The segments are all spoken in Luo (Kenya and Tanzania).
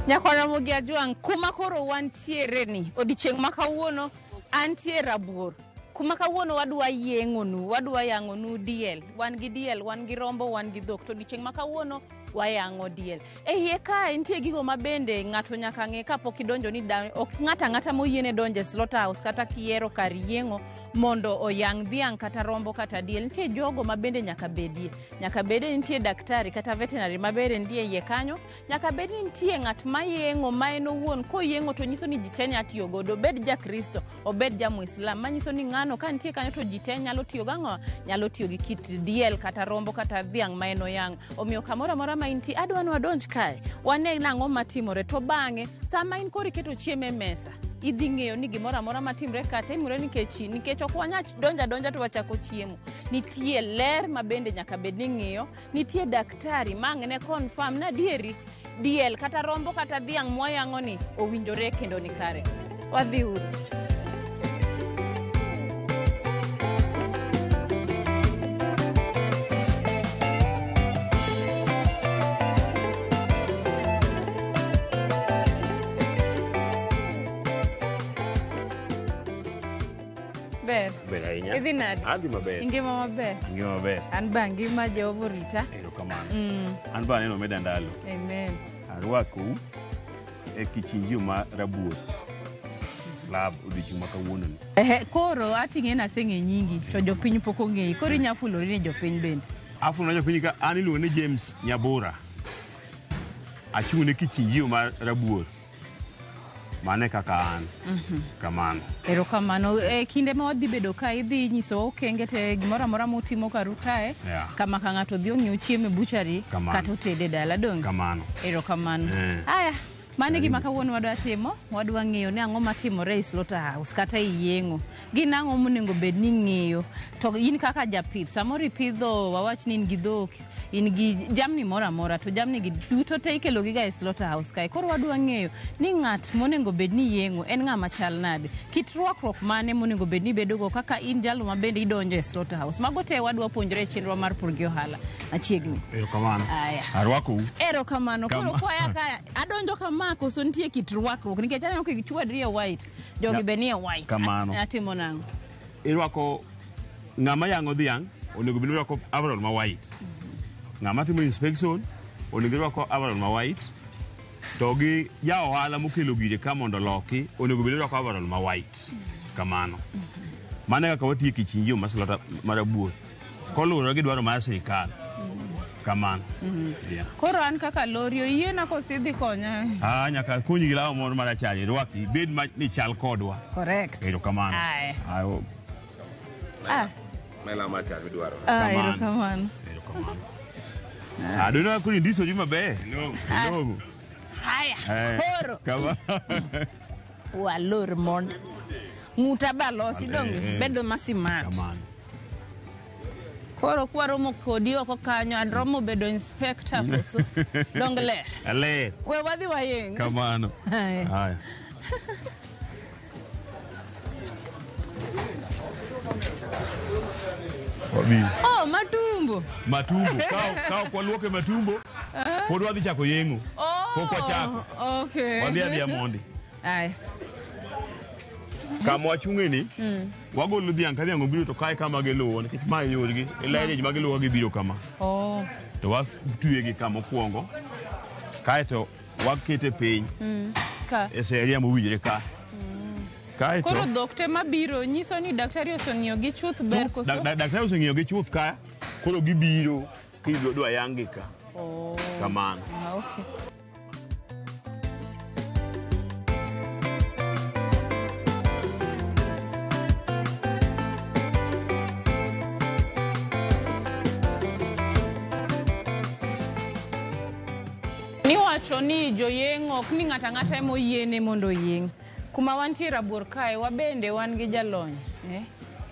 Nyakwar Ramogi Ajwang', kuma koro wantiere ni odiechieng' ma kawuono antie Rabuor. Kuma kawuono wadwa yeng'onu, wadwa yang'onu diel. Wan gi diel, wan gi rombo, wan gi dhok. To odiechieng' ma kawuono wayang'o diel. E iye kae nitie gigo ma bende ng'ato nyaka ng'e kapok idonjo ni da, ok ng'ato ang'ata moyiene donjo e slaughterhouse kata kiyiero kar yeng'o mondo oyang' dhiang' kata rombo kata diel. Nitie jogo ma bende nyaka bedie. Nyaka bede nitie daktari kata veterinary ma bende nitie iye kanyo. Nyaka bed ni nitie ng'at ma yeng'o ma en owuon koyeng'o to nyiso ni ji te nya tiyo godo, obed ja Kristo, obed ja Muislam, manyiso ni ng'ano ka nitie kanyo to ji te nyalo tiyo gang'o? Nyalo tiyo gi kit diel kata rombo kata dhiang' ma en oyang'o. Omiyo kamoro amora ma intie, adwa ni wadonj kae, wane nang'o matimore to bang'e sama in koro iketo chiemo e mesa, idhi ng'eyo ni gimoro amora matimre ka timore nikech in, nikech ok wanyal donjo adonja to wachako chiemo. Nitie ler ma bende nyaka bed ni ing'iyo. Nitie daktari ma ang' ne confirm ni adieri diel kata rombo kata dhiang' mwayang'o ni owinjore kendo ni kare. Wadhi uru. Ber. Ber ahinya. Idhi nade? Adhi maber. Ingima maber? Ngima maber. An be angima Jehova orita. Erokamano. Mm. An be aneno meda ndalo. Amen. Arwakou e kichinjio ma rabuor. Slab odiochieng' ma kawuononi. Ehe, koro ating'e naseng'e nyingi to jopiny pok ong'eyi. Koro inya fulori ni jopiny bende. Afulo ne jopiny ka an iluongo ni James Nyabura. Achung' ne kichinjio ma rabuor. Mano e kaka an. Kamano. Erokamano. E kinde ma wadhi bedo ka idhi nyisowa okenge te gimoro amora mutimo karu kae. Yeah. Kama ka ng'ato dhi ong'iew chiemo e butchery Kamano. kata oted e dala donge? Kamano. Erokamano. Eh. Aya, mano e gima kawuono wadwa timo. Wadwa ng'eyo ni ang'o matimore e slaughterhouse kata e yeng'o. Gin ang'o monego bed ni ing'eyo? To in kaka japith, samoro ipidho wawach ni in gi dhok, in gi jamni moro amora to jamni gi duto te ikelo giga e slaughterhouse kae. Koro wadwa ng'eyo ni ng'at monego bed ni yeng'o en ng'ama chal nade? Kit rwakruok mane monego bed ni ibedogo kaka in jalo ma bende idonjo e slaughterhouse? Mago te wadwa puonjore e chenro mar pur gi ohala machiegni. Erokamano. Aya. Arwakou. Erokamano. Koro Kama. kwaya ka adonjo kama koso nitie kit rwakruok nikech aneno ka ichwadri e white, jogi be nie white. Kamano. Atimo nang'o? Irwako ng'ama yang'o dhiang' onego bed ni orwako overall ma white. Ng'ama timo inspection onego irwako overall ma white. To gi ja ohala mokelo gire ka mondo oloki onego bed ni orwako overall ma white. Kamano. Mano e kaka watiyo e kichinjio mar slaughter mar rabuor. Koluwore gi dwaro mar sirikal. Kamano. Yeah. Koro an kaka lori oyiena koso idhi konya? Ah, nyaka konyi gi law moro marachar irwaki ibed ma ni chal kodwa. Correct. Erokamano. Aye. Ayo, Ah, Mela machar midwaro. ah, Kamano. erokamano. erokamano. Ah, doneno koro indisori maber. Ilong'o. Haya, Eh, koro Kama. walor mondo ng'uta balosi dong Eh, eh. bedo masimat. Kamano. Koro kwaromo kodi oko kanyo adromo bedo inspector koso dong ler. Ler. We wadhi wayeng. Kamano. Haya. Haya. Wabi. Oh, matumbo. Matumbo. Ka ok waluoke matumbo, pod wadhi chako yeng'o. Oh. Pok wachako. Okay. Wadhi adhiya mondi. Aya. Kama wachung'e ni, wagolo dhiang' ka dhiang' obiro to kae kama giluwo nikech ma e yorgi. E lineage ma giluwo gibiro kama. Oh. To watwegi kama okwongo. Kaeto wakete piny Ka. e seria mowinjore ka. Kaeto Koro dhok te mabiro nyiso ni daktari oseng'iyo gi chuth ber koso? Daktari oseng'iyo gi chuth ka, koro gibiro kidwa yang' gi ka. Oh. Kamano. Ah, okay. Niwacho ni joyeng'o ok ni ng'ato ang'ata ema oyiene mondo oyeng'. Kuma wantie Rabuor kae wabende wan gi jalony eh?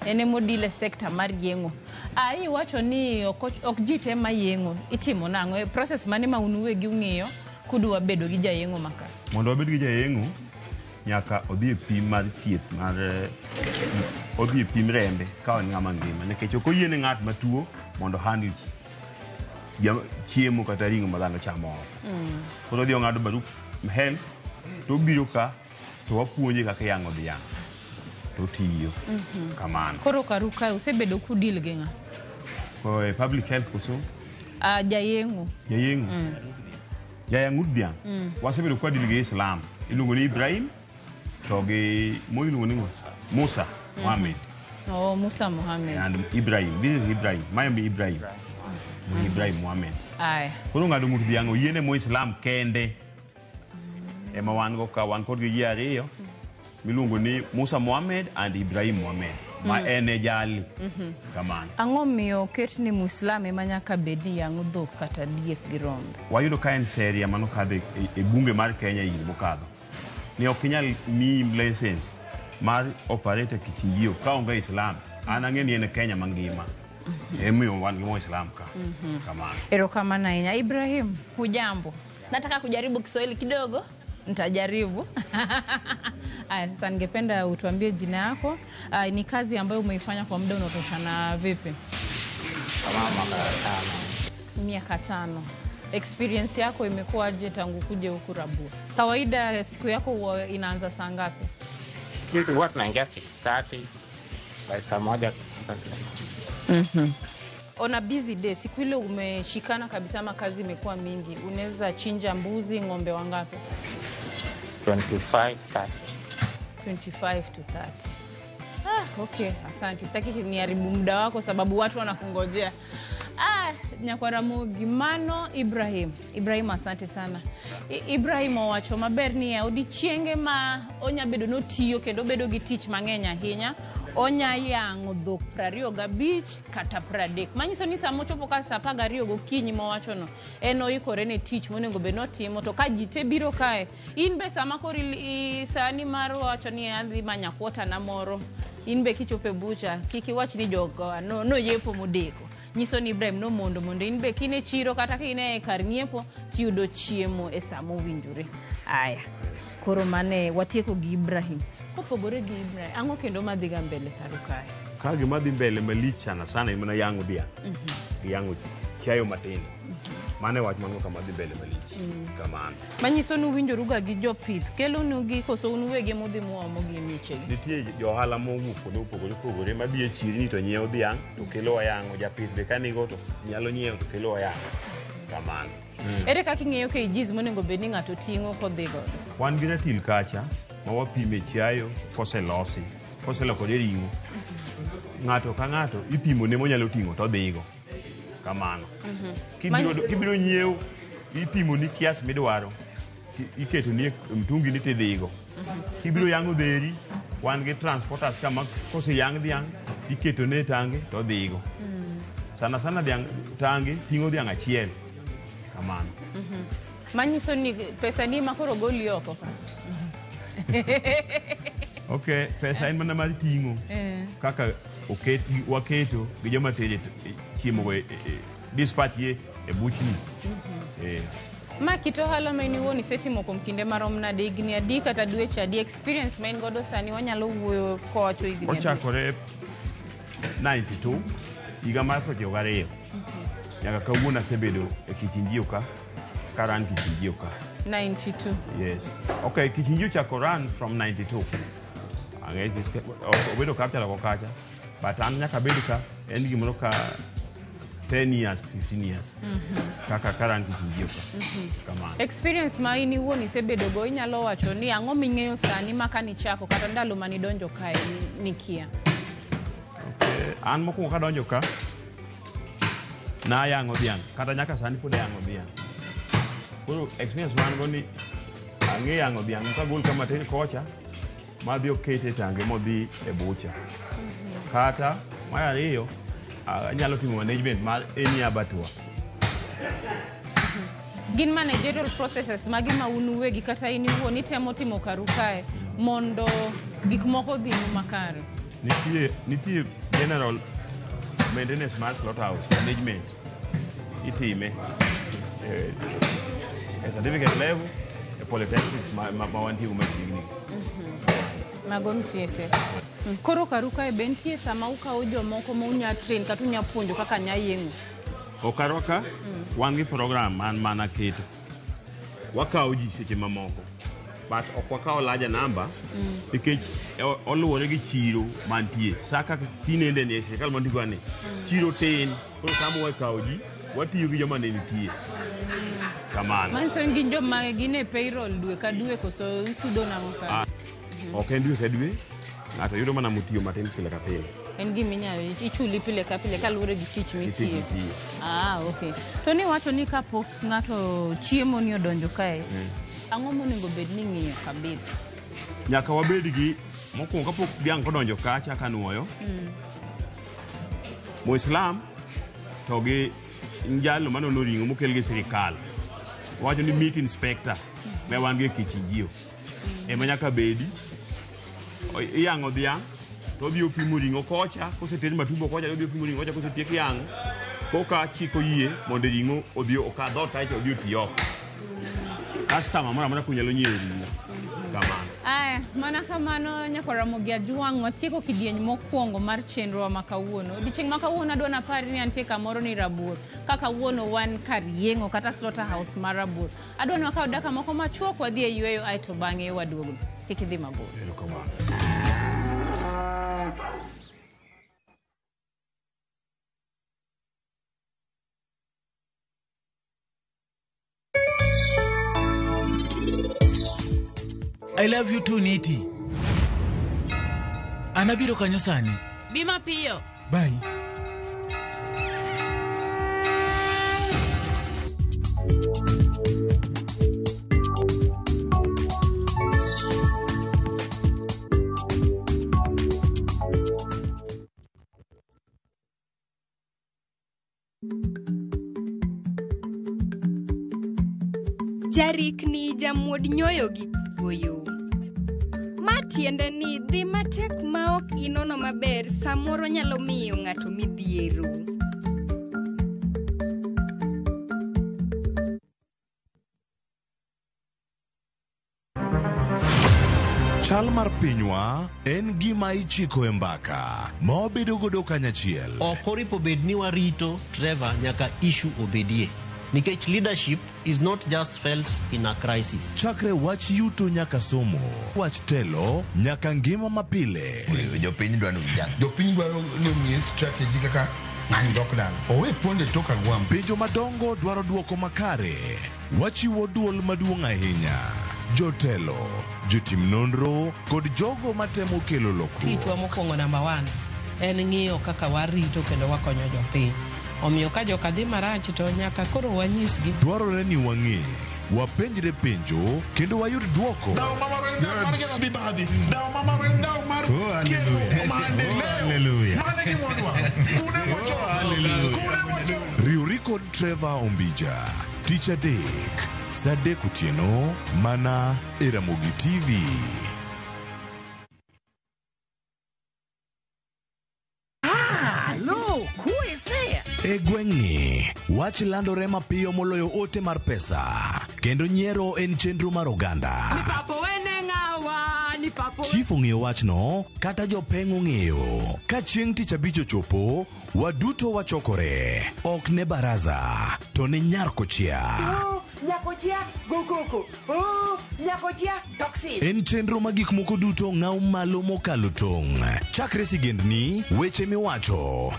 En ema odil e sekta mar yeng'o. Ah, iwacho ni ok, ok ji te ma yeng'o. Itimo nang'o? E process mane ma un uwegi ung'iyo kudwa bedo gi jayeng'o ma ka? Mondo wabed gi jayeng'o, nyaka odhi e pim mar thieth mar odhi e pim rembe ka en ng'ama ngima nikech ok oyiene ng'at matuo mondo handle chiemo kata ring'o ma dhano chamo oko. Koro odhi ong'ado barup health to obiro ka to wapuonje kaka iyang'o dhiang' to tiyo kamano. Koro karu kae usebedo kudil gi ng'a? Ko e public health koso? Ah, jayeng'o. Jayeng'o. Jayang' ut dhiang'. Wasebedo kwa deal gi Islam. Iluongo ni Ibrahim to gi mo iluongo ni ng'o? Musa Mohammed. Oh, Musa Mohammed. And Ibrahim. This is Ibrahim. Mae be Ibrahim. Ibrahim Mohammed. Aya. Koro ng'ado ng'ut dhiang' oyiene mo Islam kende. Ema wan go ka wan kod gi ji ariyo miluongo ni Musa Mohammed and Ibrahim Mohammed. Ma en e jali. Kamano. Ang'o miyo oket ni Muislam ema nyaka bed ni yang'o dhok kata diek gi rombe? Wayudo ka en sheria manokadho e bunge mar Kenya higni mokadho. Ni ok inyal miyi license mar operate e kichinjio ka onge Islam. An ang'e ni en e Kenya mangima. Emomiyo wan gi mo Islam ka. Kamano. Erokamano ahinya. Ibrahim, hujambo? Nataka kujaribu Kiswahili kidogo. Nitajaribu. Aya, sasa ningependa utuambie jina yako. Ni kazi ambayo umeifanya kwa muda unaotoshana vipi? Kama mwaka 5. Miaka 5. Experience yako imekuwaje tangu kuje huku Rabuor? Kawaida siku yako huwa inaanza saa ngapi? Huwa tunaingia 6:30 by saa 1. On a busy day, siku ile umeshikana kabisa ama kazi imekuwa mingi, unaweza chinja mbuzi, ng'ombe wangapi? 25, 30. 25 to 30. Ah, okay, asante. Sitaki niharibu muda wako sababu watu wanakungojea. Ah, Nyakwaramogi mano Ibrahim. Ibrahim, asante sana. Ibrahim owacho maber ni ya odiechienge ma onya bedo notiyo kendo obedo gi tich mang'eny ahinya. Onya yang'o dhok 25 kata 30. Manyiso ni sama ochopo ka saa 12 gokinyi mowachono, en oikore ne tich monego bed notimo. To ka ji te biro kae, in be sama koro sani mar wacho ni adhi manyo kwota na moro, in be kichopo e bucha, kik iwach ni jogo noyepo modeko. Nyiso ni Ibrahim nomondo mondo in be kine chiro kata kine e kar ng'iepo tiyudo chiemo e saa mowinjore. Aya, koro mane watieko gi Ibrahim. Kopogore gi Ibrahim, ang'o kendo madhi ga mbele karu kae? Ka gima dhi mbele malich sana sana en mana yang'o dhiang'. Gi yang'o chiayo matindo. Mano e wach mano kama dhi mbele malich. Kamano. Manyiso ni uwinjoru ga gi jopith, kelonu gi koso un uwegi emudhi muomo gi e miechegi? Nitie jo ohala mowuok kuonde mopogore opogore madhi e chirni to nyiewo dhiang' to kelo wayang'o. Japith be kanigo to nyalo nyiewo to kelo wayang'o. Kamano. Ere kaka ing'eyo kgs monego bed ni ng'ato ting'o kodhi godo? Wan gi ratil kacha ma wapime chiayo koselosi, koselokore ring'o. Ng'ato ka ng'ato ipimo ne monyalo ting'o to odhigo. Kamano. Kibiro nyiewo, ipimo ni kiasi midwaro, iketo ni e mtungi ni tidhigo. Kibiro yang'o dheri, wan gi transporters kama koseyang' dhiang' iketo ne e tange to odhigo. Sana sana dhiang' tange ting'o dhiang' achiel. Kamano. Manyiso ni pesa ni ema koro goli oko ka. Okay, pesa en mana mar ting'o. Kaka oket, waketo gi joma tere chiemo go dispatch gi e buchni. Ma kit ohala ma in iwuon isetimo kuom kinde marom nade, higni adi kata dweche adi, experience ma in godo sani wanyalo wuoyo kowacho higni adi? Ochakore 92, higa mar 92. Nyaka kawuono asebedo e kichinjio ka, ka run kichinjio ka. 92. Yes. Okay, kichinjio chako run from 92. Ang'e obedo capture oko kacha. But an nyaka bed ka en gimoro ka 10 years, 15 years. Kaka ka run kichinjio ka. Kamano. Experience ma in iwuon isebedo go inyalo wacho ni ang'o ming'eyo sani ma kanichako kata ndalo manidonjo kae nikia? Okay. An mokwongo kadonjo ka, nayang'o dhiang' kata nyaka sani pod ayang'o dhiang'. Koro experience ma an go ni ang'e yang'o dhiang' kagol kama tin kocha madhi okete e tange modhi e bucha. Kata mar ariyo anyalo timo management mar any abattoir. Gin managerial processes mage ma un uwegi kata in iwuon itemo timo karu kae mondo gik moko odhinu makare? Nitie general maintenance mar slaughterhouse management itime e certificate level e polytechnics ma wantie go machiegni. Mago nitie te. Koro karu kae be nitie sama ukawo jomoko ma unya train kata unya puonjo kaka nya yeng'o? Okarwa ka wan gi program man mana keto. Wakawo ji seche mamoko, but ok wakawo larger number nikech oluwore gi chiro mantie. Sa kaka tinende ni e sirikal mantie go ni, chiro tin, koro tamowa e kawo ji, watiyo gi joma ne nitie. Kamano. Manyiso ni gin joma gin e payroll dwe ka dwe koso usudo nang'o ka? Ah, ok en dwe ka dwe, ng'ato yudo mana motiyo matin pile ka pile. En gima inyalo ichuli pile ka pile kaluwore gi tich Gi tich mitiyo. mitiyo. Ah, okay. To ni wacho ni kapok ng'ato chiemo ni odonjo kae, ang'o monego bed ni ing'iyo kabisa? Nyaka wabed gi mokwongo kapok dhiang' odonjo kacha kanuoyo. Muislam to gi jalo manono ring'o mokel gi sirikal. Wacho ni meat inspector me wan gi e kichinjio. Ema nyaka bedi. Iyang'o dhiang' to odhi opimo ring'o kocha, koseted matumbo kocha, odhi opimo ring'o kocha kosetiek yang'o. Koka chik oyie mondo ring'o odhi okadh dhoot kaeto odhi oti oko. Customer moro amora kunyalo nyiewo ring'o. Kamano. Aya, mana kamano nyakwa Ramogi Ajwang' watieko kidieny mokwongo mar chenrowa ma kawuono. Odiochieng' ma kawuono adwa napar ni antie kamoro ni Rabuor. Ka kawuono wan kar yeng'o kata slaughterhouse mar Rabuor. Adwa ni wakaw dakika moko machuok wadhi e yueyo aeto bang'e waduogo. Kik idhi mabor. Erokamano. I love you too, Niti. An abiro kanyo sani. Bi mapiyo. Bye. Jarikni jamuod nyoyo gi kuoyo. Ma tiende ni dhi matek ma ok inono maber samoro nyalo miyo ng'ato midhiero. Chal mar pinywa en gima ichiko e mbaka ma wabedo godo kanyachiel. Ok oripo bed ni warito Trevor nyaka issue obedie. Nikech leadership is not just felt in a crisis. Chakre wach yuto nyaka somo, wach telo nyaka ngima mapile. Jopiny dwaro vijana. Jopiny dwaro ni omiye strategy kaka ng'ani dok dala. Owe ponde tok agwambo. Penjo madongo dwaro duoko makare. Wachiwo duol maduong' ahinya. Jotelo, jotim nonro kod jogo matemo kelo lokruok. Tichwa mokwongo namba 1 en ng'iyo kaka warito kendo wakonyo jopiny. Omiyo ka joka dhi marach to nyaka koro wanyisgi. Dwarore ni wang'e, wapenjre penjo kendo wayud duoko. Riwri kod Trevor Ombija tich adek saa adek otieno mana e Ramogi TV. E gweng'ni, wach landore mapiyo moloyo ote mar pesa, kendo nyiero en chenro mar oganda. Chief ong'eyo wachno, kata jopeng' ong'eyo. Ka chieng' tich abich ochopo, waduto wachokore. Ok ne baraza, to ne nyar kochia. En chenro ma gik moko duto ng'aw malo mokalo tong'. Chakre sigendni, weche miwacho.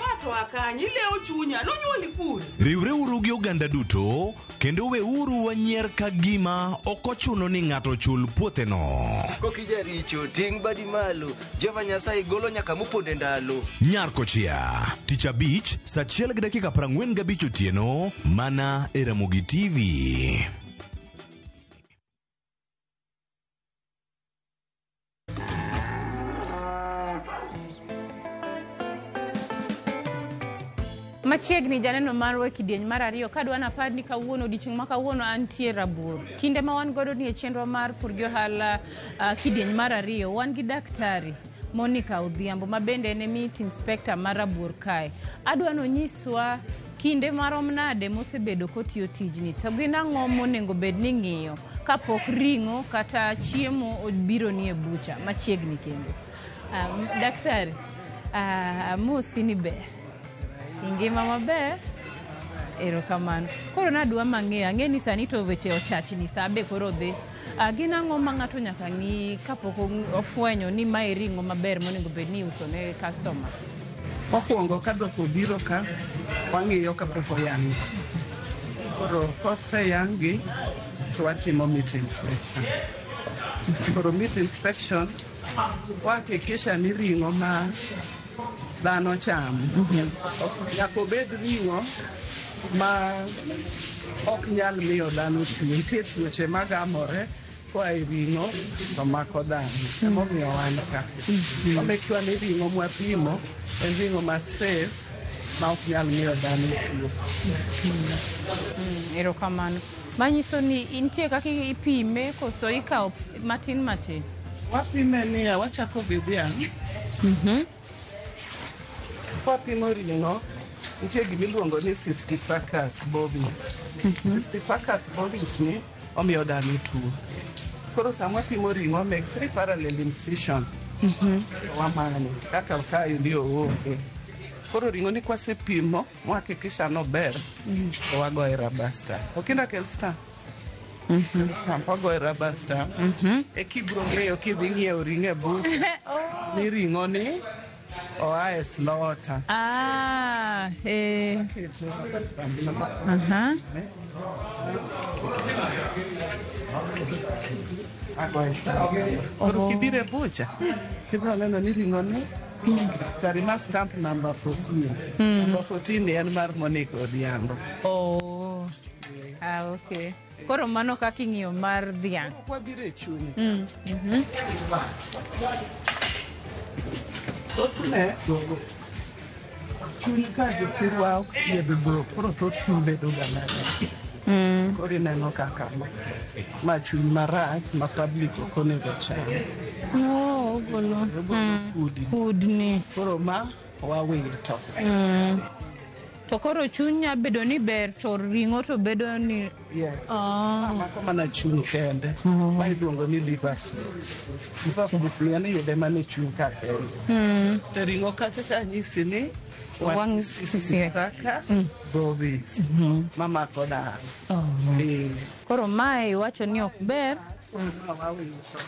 Riwreuru gi oganda duto, kendo weuru wanyier ka gima ok ochuno ni ng'ato chul puotheno. Kokijaricho ting' badi malo, Jehova Nyasaye golo nyaka moponde ndalo. Nyar kochia, tich abich, saa achiel gi dakika 45 otieno, mana e Ramogi TV. Machiegni janeno marwa e kidieny mar ariyo kadwa napar ni kawuono odiochieng' ma kawuono antie Rabuor. Kinde ma wan godo ni e chenro mar pur gi ohala kidieny mar ariyo wan gi daktari Monica Odhiambo ma bende en e meat inspector mar Rabuor kae. Adwa nonyiswa kinde marom nade mosebedo kotiyo tijni to gin ang'o monego bed ni ng'iyo kapok ring'o kata chiemo obiro ni e bucha machiegni kendo. Daktari, amosi ni ber. Ingima maber? Erokamano. Koro nadwa mang'eyo, ang'e ni sani to weche ochachni, sa be koro dhi. Gin ang'o ma ng'ato nyaka ng'i kapok ofwenyo ni mae ring'o maber monego bed ni iuso ne customers? Mokwongo ka dhok obiro ka, wang'iyo kapok oyang'gi. Koro koseyang'gi to watimo meat inspection. Koro meat inspection wahakikisha ni ring'o ma dhano chamo nyaka obed ring'o ma ok nyal miyo dhano tuo. Nitie tuoche magamore koa e ring'o to mako dhano. Emomiyo wan ka. Wa make sure ni ring'o mwapimo en ring'o ma safe ma ok nyal miyo dhano tuo. Erokamano. Manyiso ni nitie kaka ipime koso ikawo matin matin? Wapime niya, wachako gi dhiang'. Kwapimo ring'o, nitie gimiluongo ni Cysticercus bovis. Cysticercus bovis ni omiyo dhano tuo. Koro sama wapimo ring'o, make three parallel incision. Wamanyo kaka kaendi oonge. Koro ring'o ni kwasepimo, mwahakikisha nober, to wagoye rubber stamp. Okinda kel stamp. Kel stamp, wagoye rubber stamp. E kibro ng'eyo kidhi ng'iewo ring'o e butcher, ni ring'o ni oa e slaughter. Ah, eh. Aha. Koro kibiro e butcher, tibro neno ni ring'o ni tarima stamp number 14. Number 14 ni en mar Monica Odhiambo. Oh. Ah, okay. Koro mano kaka ing'iyo mar dhiang'. Kwabiro e chuny. Thothne, chuny ka jothurwa ok thiedh dhok, koro thoth chuny bedo ga maber. Koro ineno kaka ma chuny marach ma public ok onego cham. Oh, ogolo. Kudni. Kudni. Koro ma wawito. To koro chuny nya bedo ni ber to ring'o to bedo ni Yes. Ah. Ma mako mana chuny kende. Ma iluongo ni liver flukes. Liver flukes ni en iyude mana e chuny ka kende. To ring'o kacha cha anyisi ni wan Wang' gi Cysticercus bovis mamako dhano. Eh. Koro mae iwacho ni ok ber. Ma wawito.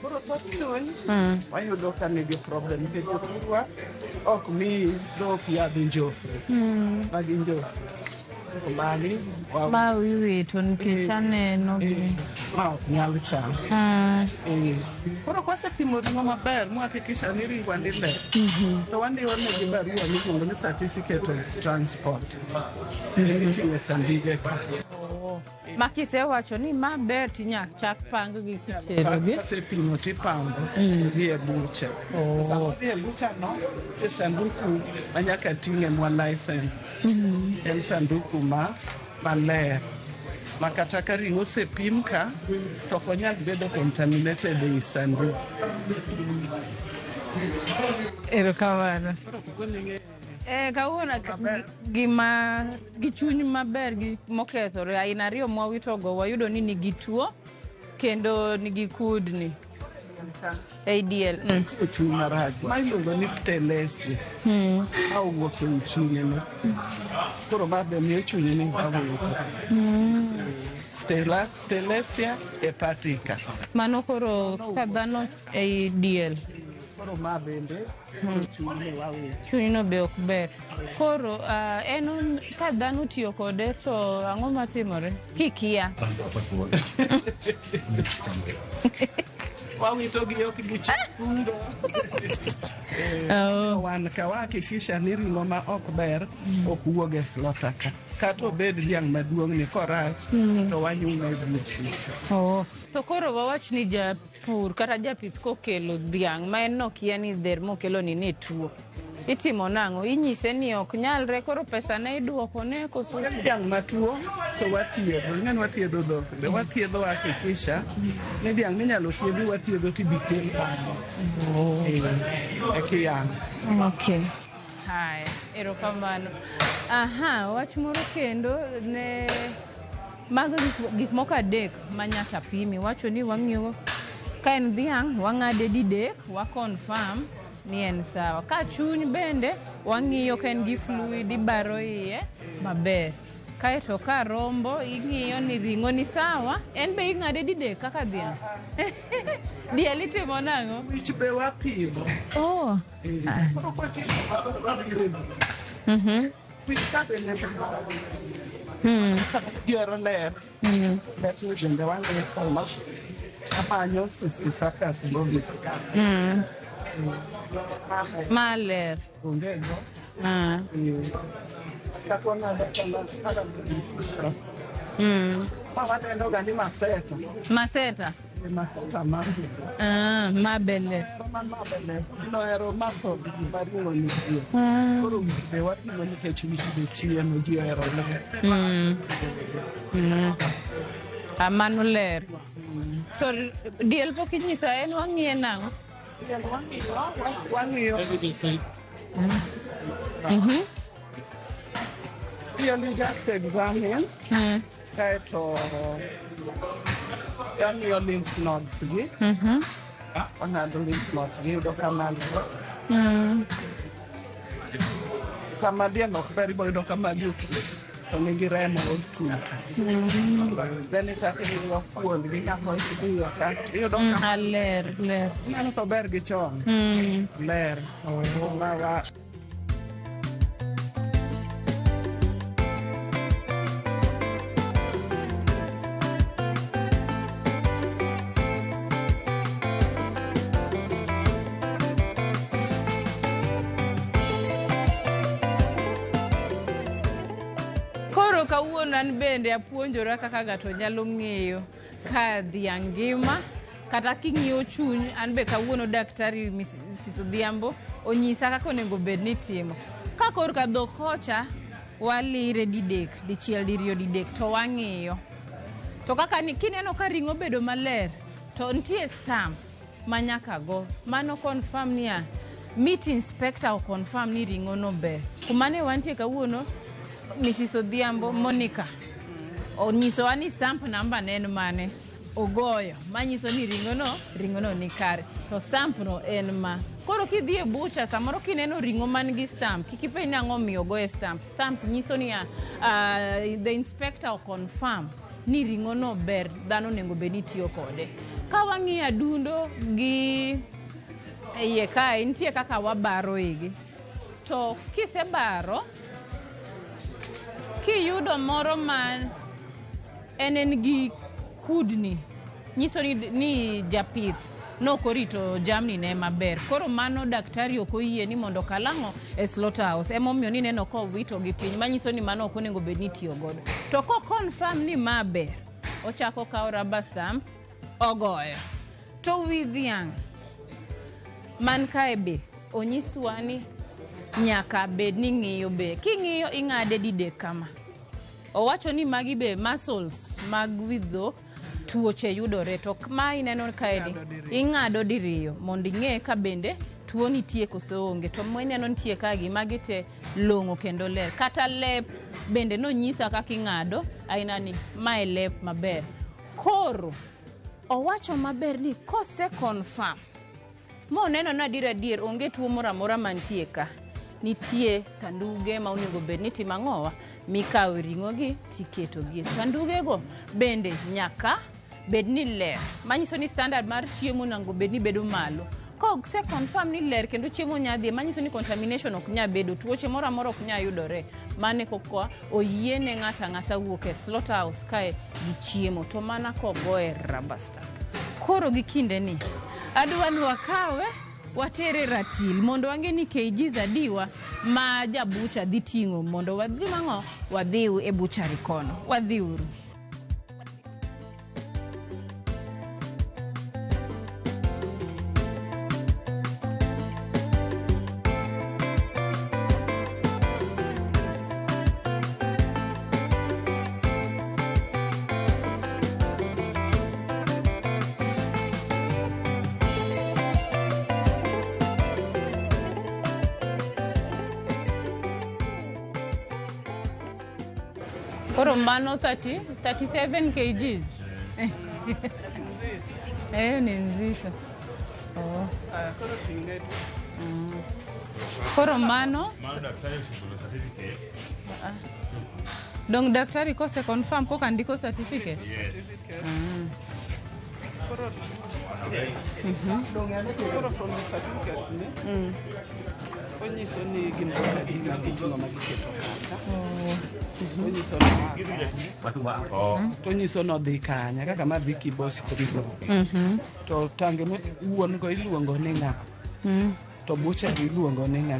Koro thoth chuny wayudo ka nigi problem nikech jothurwa ok mi dhok yadh njofni. Magi njofni. Koro magi Ma iwito nikech aneno gi. Ma ok nyal cham. Koro kwasepimo ring'o maber mwahakikisha ni ringwa ni ler, to wandiko negi barua miluongo ni certificate of transport. Emiting'o e sanduge ka. Ma kisewacho ni ma ber tinya chak pang gi kiterogi. Kasepimo tipango dhi e butcher. Sama odhi e butcher no, nitie sanduku ma nyaka ting'e mwa license. En sanduku ma maler ma kata ka ring'o osepim ka to ok onyal bedo contaminated ei sanduku. Erokamano. Kawuono gima gi chuny maber gi mokethore aina ariyo mwawitogo wayudo ni nigi tuo kendo nigi kudni. ADL. Nitie chuny marach ma iluongo ni stelesia ma owuok e chunyno. Koro ma be miyo chunyni wawito. Stelesia hepatica. Mano koro ka dhano ei diel. Koro ma bende chunyni wawito. Chunyno be ok ber. Koro en ka dhano otiyo kode to ang'o matimore? Kikia. Wawito gi ok gichungo. Wan ka wahakikisha ni ring'o ma ok ber ok wuog e slaughter ka. Kata obed dhiang' maduong' ni korach to wanyume e buch. Oh. To koro wawach ni japur kata japith kokelo dhiang' ma en nokia ni dher mokelo ni ne tuo. Itimo nang'o? Inyise ni ok nyalre koro pesa ne iduoko ne koso? Dhiang' matuo to wathiedho. Ing'e ni wathiedho dhok be. Wathiedho wahakikisha ni dhiang' minyalo thiedhi wathiedho tibi kel bang'e. Eka iyang'o. Okay. Haya, erokamano. Aha, wach moro kendo ne mago gik moko adek ma nyaka pimi. Wacho ni wang'iyo ka en dhiang' wang'ade didek, wa confirm ni en sawa. Ka chuny bende wang'iyo ka en gi fluid ibaro iye. Maber. Kaeto ka rombo ing'iyo ni ring'o ni sawa, en be ing'ade didek kaka dhiang'. Diel itimo nang'o? Wich be wapimo. Oh. Koro kwatimo wabiro e wich. Wich ka bende ji ohero ler. Ler ni bende wang'iyo almost amanyo cysticercus bovis. Ma ler. Onge go. Kata wang'ado kaka incision. Ma wadendo ga ni maseta. Maseta. Maseta ma. Ah, ma be ler. Ma ma be ler. Nohero mako gik ma ring'o nitie. Koro wich be wapimo nikech wich be chiemo ji ohero ler. Ah, mano ler. To diel pok inyisa en wang'iye nang'o? Diel wang'iyo. Diel you just examine. Kaeto wang'iyo lymph nodes gi. Wang'ado lymph nodes gi yudo ka mago. Sama diel ok ber ibo yudo ka magi okit to nigi remo otutu. Then ichako ing'iyo kuon gi nyako ing'iyo ka iyudo ka ler ler. Ineno ka ober gi chon. Ler. Ma wa Koro kawuono an bende apuonjora kaka ng'ato nyalo ng'eyo ka dhiang' ngima kata king'iyo chuny. An be kawuono daktari Mrs. Odhiambo onyisa kaka onego bed ni itimo. Ka korka dhok kocha walire didek, dichiel, diriyo, didek to wang'iyo. To kaka ni kineno ka ring'o bedo maler to nitie stamp ma nyaka go. Mano confirm niya meat inspector o confirm ni ring'o no ber. Kuma ne wantie kawuono Mrs. Odhiambo Monica onyisowa ni stamp namba ne en mane ogoyo manyiso ni ring'o no ni kare to stamp no en ma. Koro kidhi e butcher samoro kineno ring'o man gi stamp kik ipenj ni ang'o omiyo ogoye stamp. Stamp nyiso niya the inspector o confirm ni ring'o no ber, dhano onego bed ni tiyo kode. Ka wang'iyo adundo gi iye kae nitie kaka wabaro igi. To kisebaro kiyudo moro ma en gi kudni nyiso ni japith nokorito jamni ne maber. Koro mano daktari ok oyie ni mondo okal ang'o e slaughterhouse. Emomiyo nineno kowito gi piny manyiso ni mano ok onego bed ni itiyo godo. To ko confirm ni ma ber, ochako okawo rubber stamp ogoyo. To wi dhiang' man kae be onyiswa ni nyaka bed ni ng'iyo be. King'iyo ing'ade didek kama. Owacho ni magi be muscles mag wi dhok tuoche yudore to ma ineno kae ni ing'ado diriyo mondo ing'e ka bende tuo nitie koso onge. To mineno nitie kae gi magi te long'o kendo ler. Kata lep bende nonyisa kaka ing'ado aina ni mae lep maber. Koro owacho maber ni kose confirm moneno ni adier adier onge tuo moro amora mantie ka. Nitie sanduge ma onego bed ni timo ang'owa mikawo ring'o gi tiketo gi. Sanduge go bende nyaka bed ni ler. Manyiso ni standard mar chiemo onego bed ni bedo malo. Kose confirm ni ler kendo chiemo nya dhiye manyiso ni contamination ok nya bedo, tuoche moro amora ok nya yudore. Mane koka oyiene ng'ato ang'ata wuok e slaughterhouse kae gi chiemo to mana kogoye rubber stamp. Koro gi kinde ni adwa ni wakawe watere ratil mondo wang'e ni kgs adiwa ma ja butcher dhi ting'o mondo wadhi mang'o wadhi e butchery kono. Wadhi uru. Koro mano 30, 37 kgs. Ni nzito. Oh. Aya, koro ting'e. Koro mano Mano daktari osegolo certificate. dong daktari kose confirm koka ndiko certificate. Yes. Koro koro from the certificate ni onyiso ni gin dhok adi ma giting'o ma giketo kacha. Onyiso ni oa kanye. To onyiso ni odhi kanye kaka ma dhi Kibos Prison. To tange wuon go iluongo ni ng'a? To butcher iluongo ni ng'a?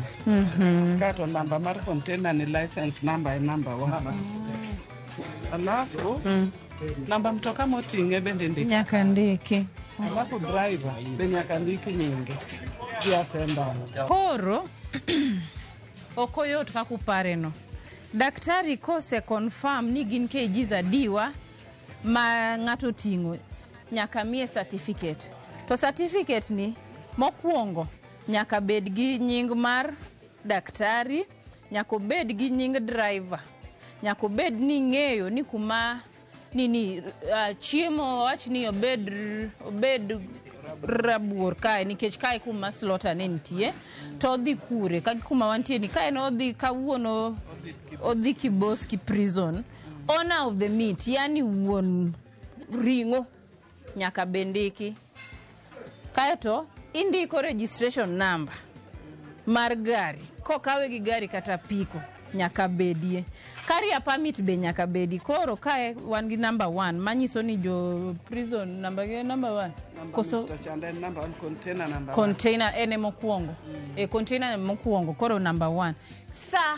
Kato namba mar container ni license number e number 1. Alafu namba mtoka moting'e bende ndiko. Nyaka ndiki. Alafu driver be nyaka ndik nyinge gi attendant. Koro ok oyot kaka upareno. Daktari kose confirm ni gin kgs adiwa ma ng'ato oting'o nyaka miye certificate. To certificate ni mokwongo nyaka bed gi nying mar daktari, nyaka obed gi nying driver, nyaka obed ni ing'eyo ni kuma nini chiemo wach ni obed rabuor kae nikech kae kuma slaughter ne nitie to odhi kure ka kuma wantie ni kae no odhi kawuono odhi Kiboski prison owner of the meat yani wuon ring'o nyaka be ndiki kaeto indiko registration number mar gari kokawe gi gari kata piko nyaka bedie carrier permit be nyaka bedi koro kae wan gi number 1 manyiso ni jo prison number gi number 1 Number koso Mr. Chanda en number 1 container number 1. container en emokwongo e container mokwongo koro number 1 sa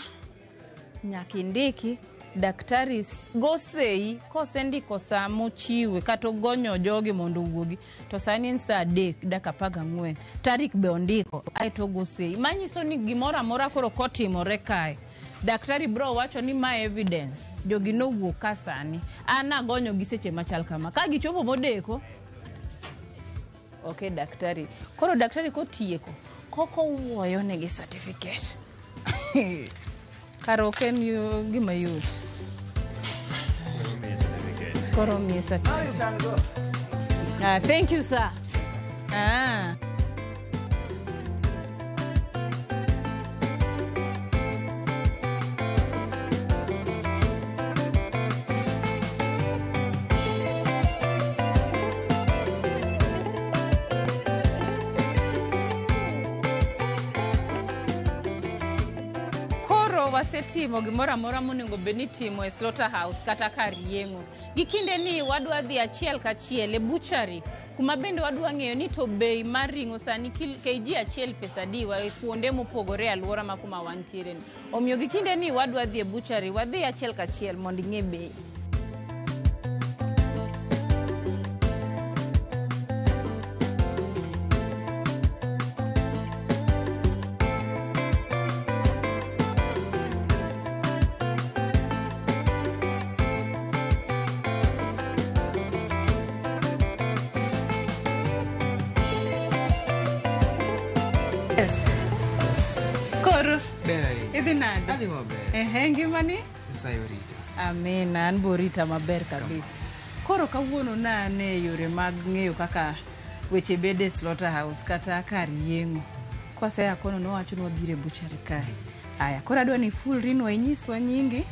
nyaka indiki daktari go sei kosendiko sa mochiwe kata ogonyo jogi mondo owuogi to sani en sa 3:14 tarik be ondiko aeto ogo sei manyiso ni gimoro amora koro kotimore kae daktari bro wacho ni ma evidence jogi nowuok ka sani an agonyo gi seche machal kama ka gichopo modeko ok daktari koro daktari kotieko koko wuoyo negi certificate kar ok en gima yot koro miye certificate. Thank you sir. Wasetimo gimoro amora monego bed ni itimo e slaughterhouse kata kar yeng'o. Gi kinde ni wadwa dhi achiel kachiel e butchery kuma bende wadwa ng'eyo ni to bei mar ring'o sani kg achiel pesa adiwa e kuonde mopogore e alwora ma kuma wantiere ni. Omiyo gi kinde ni wadwa dhi e butchery, wadhi achiel kachiel mondo ing'e bei. Yes. Koro. Ber ahinya. Idhi nade? Adhi maber. Ehe, ngimani? Nyasaye orita. Amina, an borita maber kabisa. Koro kawuono nane yore mag ng'eyo kaka weche bede e slaughterhouse kata kar yeng'o. Kwaseya kono nowacho ni wabiro e butchery kae. Aya, koro adwa ni ifulrinwa inyiswa nyingi,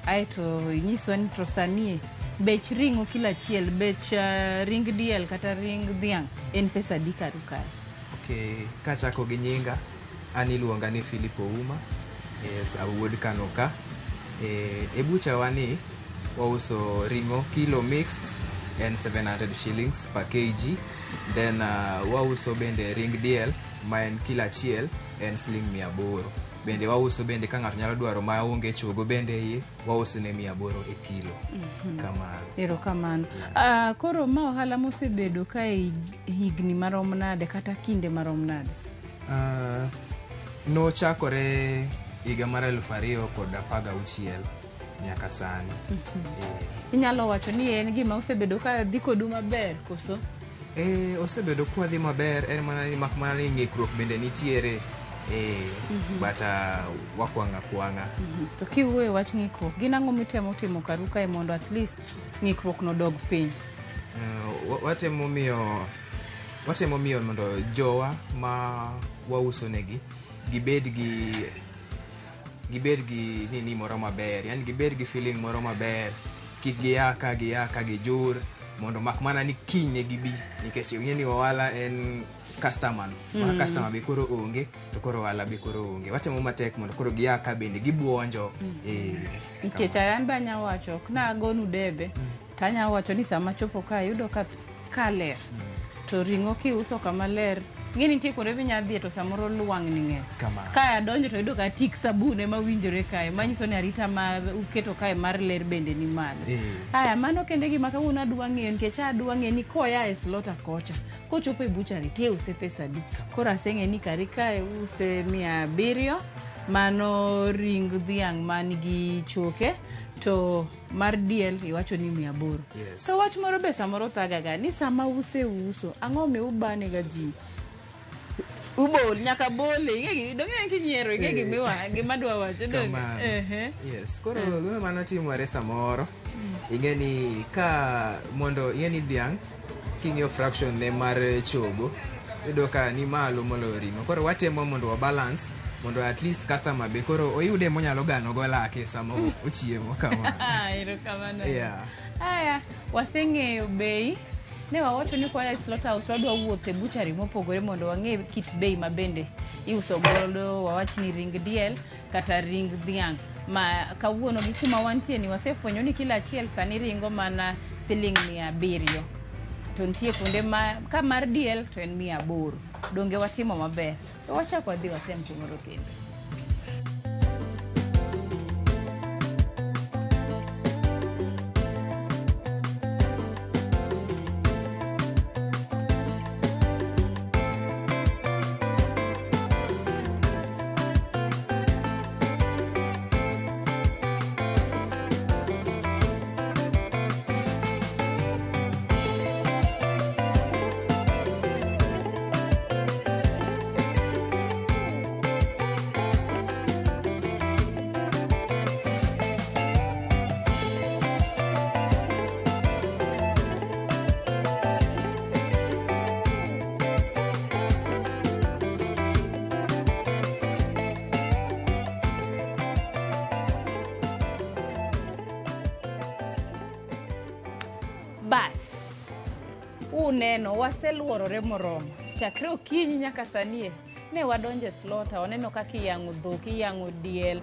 aeto inyiswa ni to sani bech ring'o kilo achiel, bech ring diel kata ring dhiang' en pesa adi karu kae? Okay, kachako gi nyinga, an iluonga ni Philip Ouma. Yes, awuod Kano ka. E bucha wa ni wauso ring'o kilo mixed en 700 shillings per kg. Then wauso bende ring diel ma en kilo achiel en siling 800. Bende wauso bende ka ng'ato nyalo dwaro ma onge chogo bende iye, wauso ne 800 e kilo. Kamano. Erokamano. Koro ma ohala mosebedo ka e higni marom nade kata kinde marom nade? Nochakore higa mar 2016 nyaka sani. Inyalo wacho ni en gima osebedo ka dhi kodu maber koso? Osebedo kwa dhi maber, en mana ni mak mana ni ng'ikruok bende nitiere. But wakwang'a kwang'a. To kiwuoyo wach ng'ikruok, gin ang'o mitemo timo karu kae mondo at least ng'ikruok no dog piny? Watemo miyo Watemo miyo mondo jowa ma wauso negi gibed gi nini moro maber, yani gibed gi feeling moro maber, kik gia ka gijur, mondo mak mana ni kiny ne gibi, nikech ing'e ni ohala en customer no. Ma customer be koro onge, to koro ohala be koro onge. Watemo matek mondo koro gia ka bende gibuonjo. Nikech an be anya wacho, ok nagonu debe, to anya wacho ni sama chopo ka yudo ka ler, to ring'o kiuso kama ler, ing'e ni nitie kuonde minya dhiye to samoro lwang'ni ng'eny. Ka adonjo to yudo ka tik sabun ema winjore kae, manyiso ni arita ma uketo kae mar ler bende ni malo. Aya, mano kende gima kawuono adwa ng'eyo, nikech adwa ng'eyo ni koya e slaughter kocha, kochopo e butchery tiuse pesa adi. Koro aseng'e ni kari kae use 700, mano ring dhiang' man gi choke, to mar diel iwacho ni 800. Yes. To wach moro be samoro thagaga ni sama use uso, ang'o mi ubane ga ji? Ubol, nyaka bole, ing'e donge en kinyiero, ing'e gima dwa wacho, donge? Yes, koro gima mano timore samoro, ing'e ni ka mondo ing'e ni dhiang' king'iyo fraction ne mar chogo, iyudo ka ni malo moloyo ring'o. Koro watemo mondo wa balance, mondo at least customer be koro oyude monyalo gano go lake sama ochiemo kamano. Erokamano. Yeah. Aya, waseng'eyo bei. Ne wawacho ni kwa slaughterhouse wadwa wuotho e butchery mopogore mondo wang'e kit bei ma bende iuso godo, wawach ni ring diel kata ring dhiang'. Ma kawuono gi kuma wantie ni wasefwenyo ni kila achiel sani ringo mana siling 700. To nitie kuonde ma ka mar diel to en 800. Donge watimo maber? To wachak wadhi watem kumoro kendo. Bas, uneno waseluorore moromo. Chakre okinyi nyaka sanie, ne wadonjo e slaughter, waneno kaka iyang'o dhok, iyang'o diel.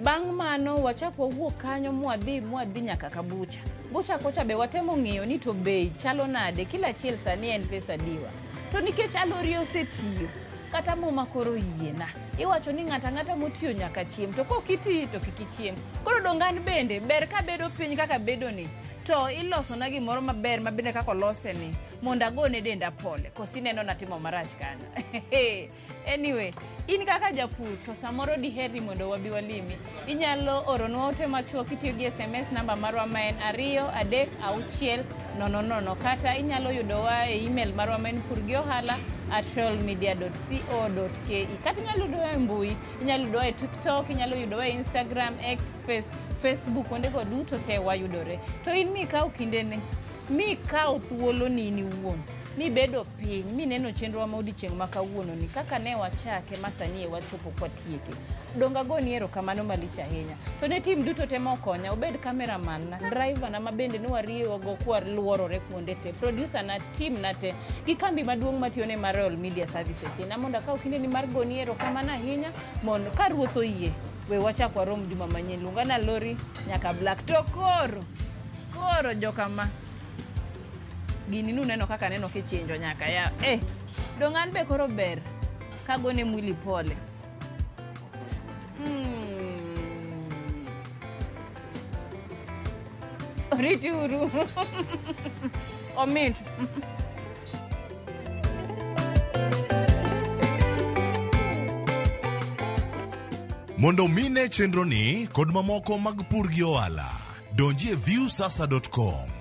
Bang' mano wachak wawuok kanyo mwadhi nyaka ka bucha. Bucha kocha be watemo ng'iyo ni to bei chalo nade, kila achiel sani en pesa diwa. To nikech alori osetiyo, kata muma koro yiena. Iwacho ni ng'ato ang'ata motiyo nyaka chiem, to kok iti to kik ichiem. Koro dong' an bende ber kabedo piny kaka bedo ni, to ilosona gimoro maber ma bende kaka olose ni, mondo agone denda pole, koso ineno natimo marach kanyo. Anyway, in kaka japur to samoro diher ni mondo wabi walimi, inyalo oronwa ote machuok kitiyo gi SMS namba marwa ma en 2 3 6 0 0, kata inyalo yudowa e email marwa ma en purgiohala@royalmedia.co.ke, kata inyalo yudowa e mbui, inyalo yudowa e TikTok, inyalo yudowa e Instagram, X, Facebook, kuondego duto te wayudore. To in mikaw kindene, mikaw thuoloni in iwuon, mibedo piny, mineno chenrowa ma odiechieng' ma kawuononi, kaka ne wachake ma sani e wachopo kwatieke. Donge agoni erokamano malich ahinya. To ne tim duto te mokonya, obed cameraman na, driver na ma bende ne wariewogo kwaluorore kuonde te, producer na, team na te, gi kambi maduong' matiyone mar Royal Media Services. Ina mondo akaw kindeni mar goni erokamano ahinya, mondo ka ruoth oyie, we wachak warom juma manyien. Luonga na Lori nyaka Black. To koro jokama, gini nuneno kaka neno kichinjo nyaka ya. Dong' an be koro ber kagone mwili pole. Oriti uru. Omit. Mondo mine chenro ni kod mamoko mag pur gi ohala, donji e viewsasa.com.